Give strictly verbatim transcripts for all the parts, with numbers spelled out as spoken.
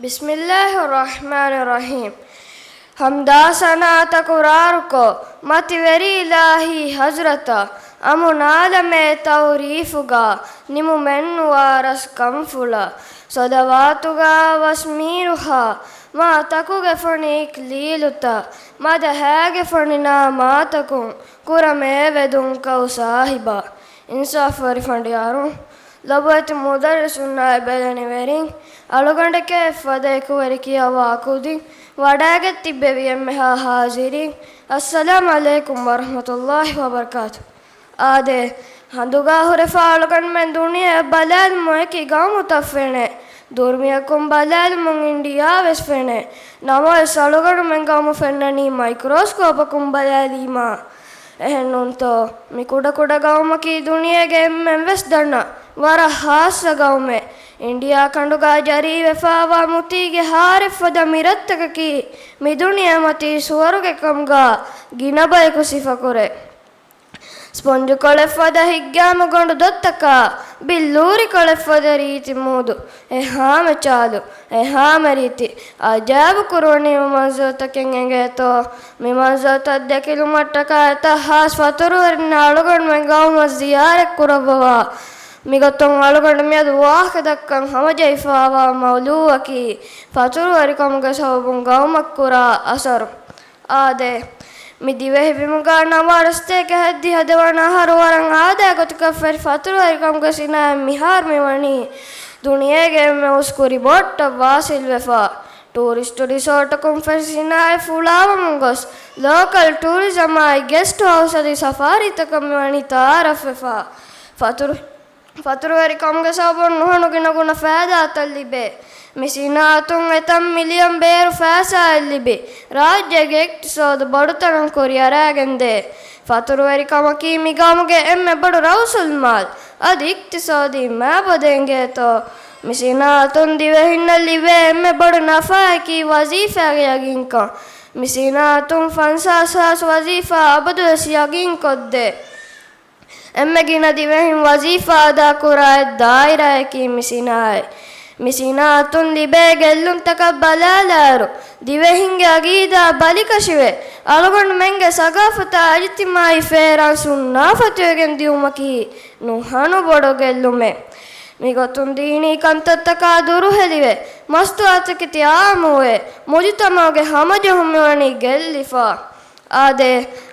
ބިސްމިއްލާހި ރަޙްމާނި ރަޙީމް. ޙަމްދާ ސަނާ ތަކުރާރުކޮށް، މަތިވެރި އިލާހީ ޙަޟްރަތަށް އަމުނާލަމޭ ތަޢުރީފުގަ ނިމުމެއްނުވާ ރަސްކަންފުޅަށް، ޞަލަވާތުގަ ވަސް މީރުހާ މާ ތަކުގެ ފޮނި އިކްލީލުތައް، މަދަހާގެ ފޮނި ނާމާތަކުން ކުރަމޭ ވެދުން ކައު ސާހިބާ. އިންސާފުވެރި ފަނޑިޔާރުން، ލޮބުވެތި މުދައްރިސުންނާއި ބެލެނިވެރިން، އަޅުގަނޑެކޭ އެއްފަދަ އެކުވެރި ކިޔަވާ ކުދިން ވަޑައިގަތް ތިއްބެވި އެންމެހާ ޙާޟިރީން، އައްސަލާމް ޢަލައިކުމް ވަރަޙްމަތުﷲި ވަބަރަކާތު. އާދެ، ހަނދުގާ ހުރެފާ އަޅުގަނޑުމެން ދުނިޔެއަށް ބަލާލުމުން އެކި ގައުމުތައް ފެނޭ. ދުރުމިއަކުން ބަލާލުމުން އިންޑިއާވެސް ފެނޭ. ނަމަވެސް އަޅުގަނޑުމެން ގައުމު ފެންނަނީ މައިކްރޯސްކޯޕަކުން ބަލާލީމާ. އެހެންނޫންތޯ؟ މި ކުޑަކުޑަ ގައުމަކީ ދުނިޔޭގެ އެންމެންވެސް ދަންނަ ވަރަށް ޚާއްޞަ ގައުމެއް. އިންޑިއާ ކަނޑުގަ ޖަރީވެފާވާ މުތީގެ ހާރެއްފަދަ މިރަށްތަކަކީ މި ދުނިޔެ މަތީ ސުވަރުގެކަމުގަ ގިނަ ބަޔަކު ސިފަކުރޭ. ސްޕޮންޖުކޮޅެއްފަދަ ހިތްގައިމު ގޮނޑު ދޮށްތަކާ، ބިއްލޫރިކޮޅެއްފަދަ ރީތި މޫދު، އެހާމެ ޗާލު، އެހާމެ ރީތި، އަޖައިބު ކުރުވަނީ މަންޒަރުތަކެއް އެނގޭތޯ. މި މަންޒަރުތައް ދެކިލުމަށްޓަކާ އެތައް ހާސް ފަތުރުވެރިންނާ އަޅުގަނޑުމެން ގައުމަށް ޒިޔާރަތް ކުރައްވަވާ. މިގޮތުން އަޅުގަނޑު މިއަދު ވާހަކަ ދައްކަން ހަމަޖެހިފާވާ މައުޟޫއަކީ ފަތުރުވެރިކަމުގެ ސަބަބުން ގައުމަށް ކުރާ އަސަރު. އާދެ، މި ދިވެހި ބިމުގަ ނަވާރަ ސަތޭކަ ހެއްދި ހަދަވަނަ އަހަރު ވަރަށް އާދައިގޮތަކަށް ފެށި ފަތުރުވެރިކަމުގެ ސިނާއަތް މިހާރު މި ވަނީ ދުނިޔޭގެ އެންމެ އުސް ކުރި ބޮއްޓަށް ވާސިލްވެފަ. ޓޫރިސްޓު ރިސޯޓަކުން ފެށި ސިނާއަތް ފުޅާވަމުން ގޮސް، ލޯކަލް ޓޫރިޒަމާއި ގެސްޓް ހައުސް އަދި ސަފާރީތަކަށް މި ވަނީ ތައާރަފްވެފަ. ފަތުރު ފަތުރުވެރިކަމުގެ ސަބަބުން ނުހަނު ގިނަ ގުނަ ފައިދާތައް ލިބޭ. މި ސިނާއަތުން އެތައް މިލިއަން ބޭރު ފައިސާއެއް ލިބި، ރާއްޖޭގެ އިޤްތިޞާދު ބޮޑުތަނަށް ކުރިއަރައިގެންދޭ. ފަތުރުވެރިކަމަކީ މި ގައުމުގެ އެންމެ ބޮޑު ރައުސުލްމާލް، އަދި އިޤްތިޞާދީ މައިބަދެއް އެނގޭތޯ. މި ސިނާއަތުން ދިވެހިންނަށް ލިބޭ އެންމެ ބޮޑު ނަފާއަކީ ވަޒީފާގެ ޔަގީންކަން. މި ސިނާއަތުން ފަންސާސް ހާސް ވަޒީފާ އަބަދުވެސް ޔަގީންކޮށްދޭ. އެންމެ ގިނަ ދިވެހިން ވަޒީފާ އަދާކުރާ އެއް ދާއިރާއަކީ މި ސިނާއަތް. މި ސިނާއަތުން ލިބޭ ގެއްލުންތަކަށް ބަލާލާއިރު، ދިވެހިންގެ އަގީދާ ބަލިކަށިވެ، އަޅުގަނޑުމެންގެ ސަގާފަތާ އިޖުތިމާއީ ފޭރާން ސުންނާފަތިވެގެން ދިއުމަކީ ނުހަނު ބޮޑު ގެއްލުމެއް. މިގޮތުން ދީނީ ކަންތައްތަކާ ދުރުހެލިވެ، މަސްތުވާތަކެތި އާއްމުވެ، މުޖުތަމަޢުގެ ހަމަޖެހުން މިވަނީ ގެއްލިފަ. އާދެ،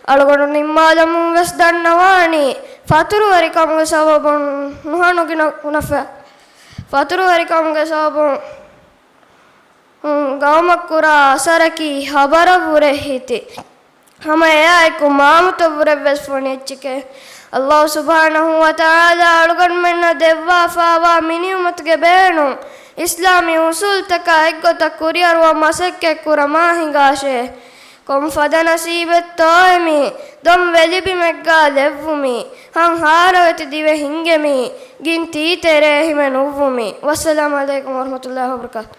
އަޅުގަނޑު ނިންމާލަމުން ވެސް ދަންނަވާނީ، ފަތުރުވެރިކަމުގެ ސަބަބުން ނުހަނު ގިނަ ގުނަ ފަ-، ފަތުރުވެރިކަމުގެ ސަބަބުން، އުން، ގައުމަށް ކުރާ އަސަރަކީ ހަބަރަށްވުރެ ހިތި. ހަމަ އެއާއެކު މާމުތައްވުރެ ވެސް ފޮނި އެއްޗެކޭ. އައްލާހު ސުބްޙާނަހޫ ވަތަޢާލާ އަޅުގަނޑުމެންނަށް ދެއްވާފާވާ މިނިޢުމަތުގެ ބޭނުން، އިސްލާމީ އުޞޫލުތަކާ އެއްގޮތަށް ކުރިއަރުވަން މަސައްކަތް ކުރަމާ ހިނގާށޭ. ކޮން ފަދަ ނަސީބެއްތޯއޭ މީ، ދޮން ވެލިބިމެއްގާ ލެއްވުމީ، ހަން ހާރަވެތި ދިވެހިންގެ މީ، ގިން ތީތެރޭ ހިމެނުއްވުމީ. ވައްސަލާމު ޢަލައިކުމް ވަރަޙްމަތުﷲި ވަބަރަކާތު.